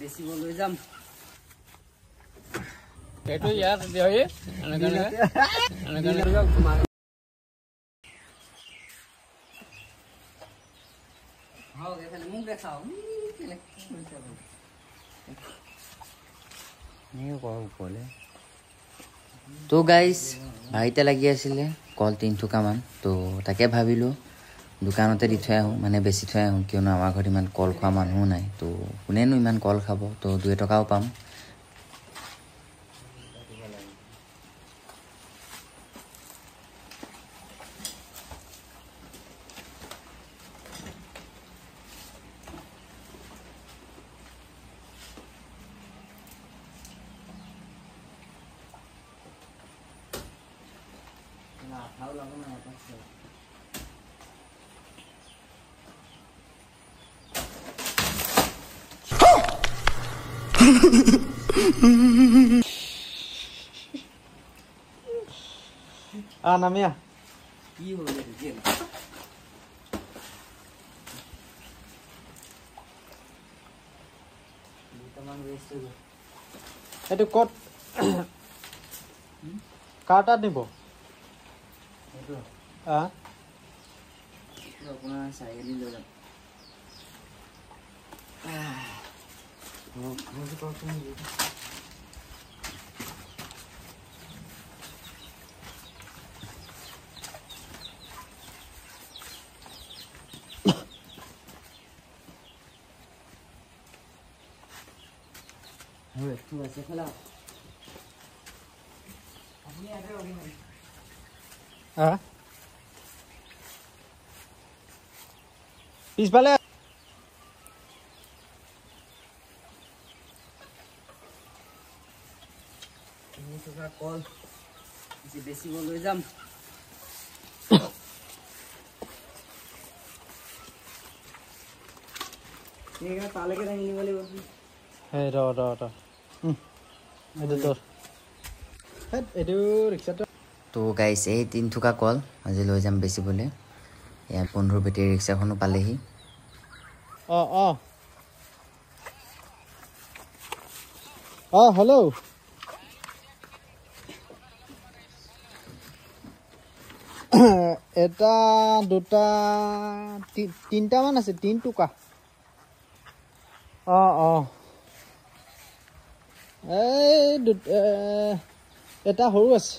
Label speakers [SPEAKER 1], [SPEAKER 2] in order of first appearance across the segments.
[SPEAKER 1] বেচিব লৈ যাম।
[SPEAKER 2] এইটো ইয়াত দিয়হি এনেকে এনেকে এনেকে।
[SPEAKER 1] হওক, এইফালে মোক দেখাওক।
[SPEAKER 3] তো গাইজ, বাৰীতে লাগি আছিলে কল 3 থোকামান। তো তাকে ভাবিলোঁ দোকানতে দি থৈ আহোঁ, মানে বেচি থৈ আহোঁ, কিয়নো আমাৰ ঘৰত ইমান কল খোৱা মানুহো নাই। তো কোনেনো ইমান কল খাব? তো 2 টকাও পাম।
[SPEAKER 1] আঠাও লাগো না এটা।
[SPEAKER 4] আ, নামি আহ।
[SPEAKER 1] কি হ'ল এইটো? কি হ'ল? দুটামান ৱেষ্ট হৈ গ'ল।
[SPEAKER 4] এইটো ক'ত, কাৰ তাত নিব?
[SPEAKER 1] সেইটো
[SPEAKER 4] আহ।
[SPEAKER 1] এইটো আপোনাৰ চাৰিআলি লৈ যাম। কওকচোন। আৰু একটো আছে খেলা। আপুনি ইয়াতে ৰখিব।
[SPEAKER 4] আহ, পিছফালে।
[SPEAKER 1] 3 টকা কল আজি বেচিব লৈ যাম। তালৈকে দাঙি নিব লাগিব।
[SPEAKER 4] এই ৰ ৰ ৰ, এইটো তোৰ। হেত, এইটো ৰিক্সাটো।
[SPEAKER 3] তো গাইছ, এই 3 থোকা কল আজি লৈ যাম বেচিবলৈ। এয়া বন্ধুৰ বেটেৰী ৰিক্সাখনো পালেহি।
[SPEAKER 4] অঁ অঁ অঁ হেল্ল', এটা, দুটা, তিনিটামান আছে, 3 টোকা। অঁ অঁ এই এটা সৰু আছে।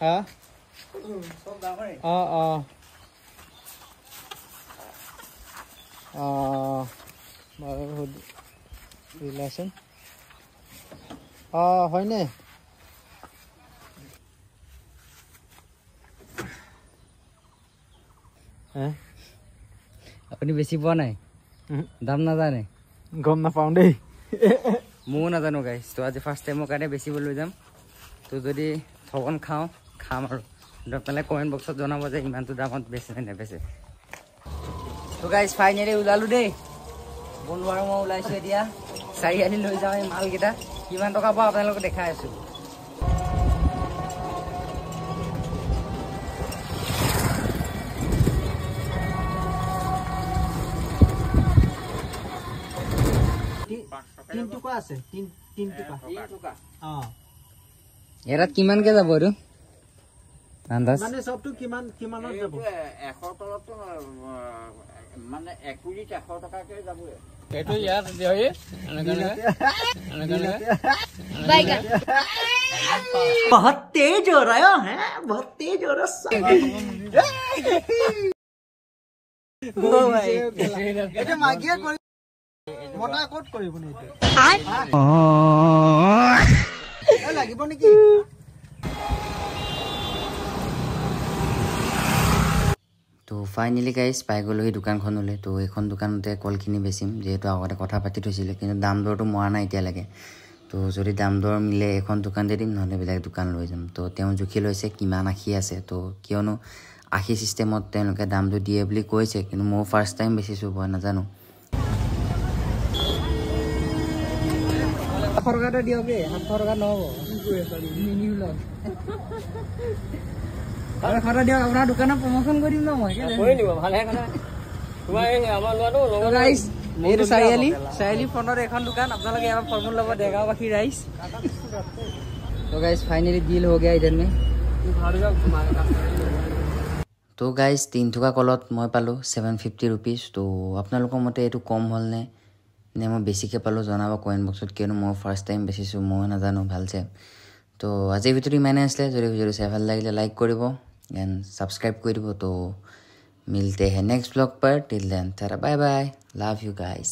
[SPEAKER 4] হা।
[SPEAKER 1] চব ডাঙৰে।
[SPEAKER 4] অঁ অঁ অঁ বাৰু, সুধিলাচোন। অঁ, হয়নে? হে।
[SPEAKER 1] আপুনি বেছি পোৱা নাই? দাম নাজানে?
[SPEAKER 4] গম নাপাওঁ দেই।
[SPEAKER 1] ময়ো নাজানো গাইছ। তো আজি ফাৰ্ষ্ট টাইমৰ কাৰণে বেচিব লৈ যাম। তো যদি ঠগন খাওঁ খাম আৰু, কিন্তু আপোনালোকে কমেণ্ট বক্সত জনাব যে ইমানটো দামত বেচে নে নেবেচে। তো গাইছ, ফাইনেলি ওলালোঁ দেই। বন্ধু আৰু মই ওলাইছোঁ। এতিয়া চাৰিআলি লৈ যাওঁ এই মালকেইটা। কিমান টকা পাওঁ আপোনালোকক দেখাই আছোঁ।
[SPEAKER 4] 3 টকা আছে, 3 টকা। অঁ।
[SPEAKER 1] এটাত কিমানকে যাব এইটো আন্দাজ?
[SPEAKER 4] মানে চবটো কিমান কিমানত যাব?
[SPEAKER 2] 100 তলততো, মানে একুৰিত 100 টকাকে যাবই। এইটো ইয়াত দিয়হি এনেকে এনেকে এনেকে।
[SPEAKER 5] बहुत तेज हो रहा है, बहुत तेज हो रहा है।
[SPEAKER 4] এইটো মাগিয়ে কৰি মতা ক'ত কৰিব নো এইটো? এই লাগিব নেকি?
[SPEAKER 3] তো ফাইনেলি গাইজ, পাই গ'লোহি দোকানখনলৈ। তো এইখন দোকানতে কলখিনি বেচিম, যিহেতু আগতে কথা পাতি থৈছিলে, কিন্তু দাম দৰটো মৰা নাই এতিয়ালৈকে। তো যদি দাম দৰ মিলে এইখন দোকানতে দিম, নহ'লে বেলেগ দোকান লৈ যাম। তো তেওঁ জুখি লৈছে কিমান আশী আছে। তো কিয়নো আশী চিষ্টেমত তেওঁলোকে দামটো দিয়ে বুলি কৈছে, কিন্তু ময়ো ফাৰ্ষ্ট টাইম বেচিছোঁ, মই নাজানো।
[SPEAKER 1] 700 টকা এটা দিয়ক দেই, 700 টকা নহ'ব। নিনিও। 600 এটা দিয়ক, আপোনাৰ দোকানত প্ৰমোচন কৰি দিম ন মই।
[SPEAKER 2] কৰি দিব, ভালহে কথা। তোমাৰ এই আমাৰ ল'ৰাটো লগত।
[SPEAKER 1] গাইজ। এইটো চাৰিআলি, চাৰিআলি ফ্ৰণ্টত এখন দোকান। আপোনালোকে ইয়াৰ ফল মূল ল'ব, দেৰগাঁওবাসী ৰাইজ। তো গাইজ ফাইনেলি ডিল हो गया इधर में।
[SPEAKER 3] তো গাইজ তিনথোকা কলত মই পালোঁ 750 ৰুপিজ। তো আপোনালোকৰ মতে এইটো কম হ'লনে নে মই বেছিকৈ পালোঁ জনাব কমেণ্ট বক্সত, কিয়নো মই ফাৰ্ষ্ট টাইম বেচিছোঁ, ময়ো নাজানো ভালছে। তো আজিৰ ভিডিঅ'টো ইমানেই আছিলে। যদি ভিডিঅ'টো চাই ভাল লাগিলে লাইক কৰিব এণ্ড ছাবস্ক্ৰাইব কৰি দিব। তো मिलते हैं next blog per, till then tata, bye bye, love you guys.